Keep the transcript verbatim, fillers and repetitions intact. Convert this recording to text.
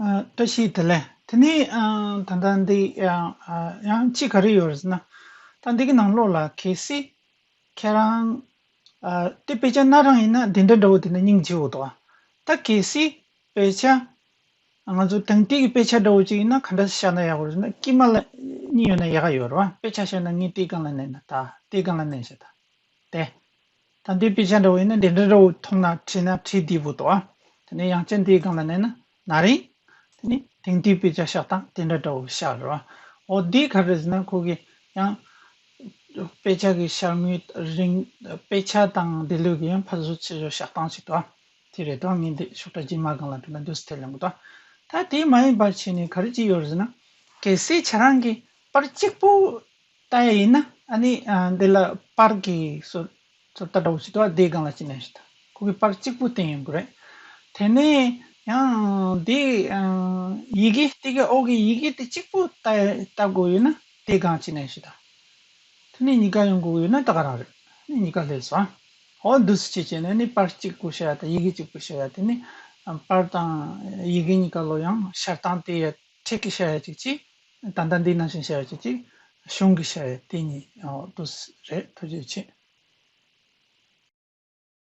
ཨ། བཀྲ་ཤིས་བདེ་ལེགས། དེ་ནས་ཨ། ད་ལྟ་འདི་ཡང་ཨ། ཡང་གཅིག་ག་རེ་ཡོད་རེད་ཟེར་ན། ད་འདི་གི་ནང་ལོགས་ལ་གལ་སྲིད་ཁྱེད་རང་ཨ། དེ་དཔེ་ཆ་སྣ་རང་ཡིན་ན་འདི་འདྲ་འདྲ་བོ་དེ་འདྲ་སྙིང་རྗེ་བོ་འདུག་ཨ། ད་གལ་སྲིད་དཔེ་ཆ་ང་ཚོ་དེང་དུས་ཀྱི་དཔེ་ཆ་འདྲ་བོ་ཅིག་ཡིན་ན་ག་འདྲ་བཞག་ན་ཡག་པོ་རེད་ཟེར་ན། དཀྱིལ་མ་ལ་གཉིས་ཡོད་ན་ཡག་ག་ཡོད་རེད་བ། དཔེ་ཆ་བཞག་ན་ངས་དེའི་སྒང་ལ་མནན་ན། ད་དེའི་སྒང་ལ་མནན་བྱས། ད་དེ། ད་འདི་དཔེ་ཆ་འདྲ་བོ་ཡིན་ན་འདི་འདྲ་འདྲ་བོ་མཐོང་ན་བྲིས་ན་བྲིས་བདེ་པོ་འདུག་ཨ། དེ་ནས་ཡང་བསྐྱར་འདིའི་སྒང་ལ་མནན་ན་ན་རིང་། དེ་ནས་དེང་དུས་དཔེ་ཆ་བཞག་སྟངས་དེ་འདྲ་འདྲ་བོ་ཤར་རོ། འོ་འདི་ག་རེ་ཟེར་ན་ཁོ་གི་ཡང་དཔེ་ཆ་གི་ཤར་མོའི་རིང་། དཔེ་ཆ་དང་འདི་ལོས་ཀྱི་ཡང་ཕར་ཚུར་ཕྱི་བཤོལ་བཞག་སྟངས་ཤིག་འདུག་ཨ། དེ་རེད་དོ། ངས་འདི་ཤོག་གྲངས་རྗེས་མ་སྒང་ལ་དེ་ལ་འདུག་སེ་ཐེ་ལེན་གི་འདུག་ད་དེ་མ་ཡིན་པར་བྱས་ནས་ག་རེ་ཅིག་ཡོད་རེད་ཟེར་ན། གལ་སྲིད་ཁྱེད་རང་གིས་པར་གཅིག་པུ་ལྟ་ཡ་ཡིན་ན། ཨ་ནི་ཨ། འདི་ལ་པར་གྱི་སོ་སོ་ལྟ་འདྲ་བོ་ཞིག་འདུག་ཨ། དེའི་སྒང་ལ་ཅིག་མནན་ཞིག་ད། ཁོ་གི་པར་གཅིག་པུ་བསྟན་ཡོང་གི་རེད། དེ་ནས་ཡང་འདི་ཨ། ཡི་གེ་དེ་གི་འོག་གི་ཡི་གེ་དེ་གཅིག་པུ་ལྟ་ལྟ་དགོས་ཡོད་ན་དེའི་སྒང་ཅིག་མནན་ཞིག་ད། དེ་ནས་གཉིས་ཀ་ཡོང་དགོས་ཡོད་ན་ད་ག་རང་རེད། ཨ་ནི་གཉིས་ཀ་སླེབས་སོང་ཨ། འོ་འདུག་སེ་བྱས་བྱས་ནས་ནི་པར་གཅིག་པུ་བཤད་ཡ་དང་ཡི་གེ་གཅིག་པུ་བཤད་ཡ། དེ་ནི་པར་དང་ཡི་གེ་གཉིས་ཀ་ལོ་ཡང་ཤར་སྟངས་དེ་ཡ་ཁྲིད་ཀྱི་བཤད་ཡ་ཅིག་ཅིག་ད་ལྟ་འདི་ནང་བཞིན་བཤད་ཡ་ཅིག་ཅིག་གཞུང་གི་བཤད་ཡ་དེ་གཉིས་འོ་འདུག་སེ་རེད། ཐུགས་རྗེ་ཆེ།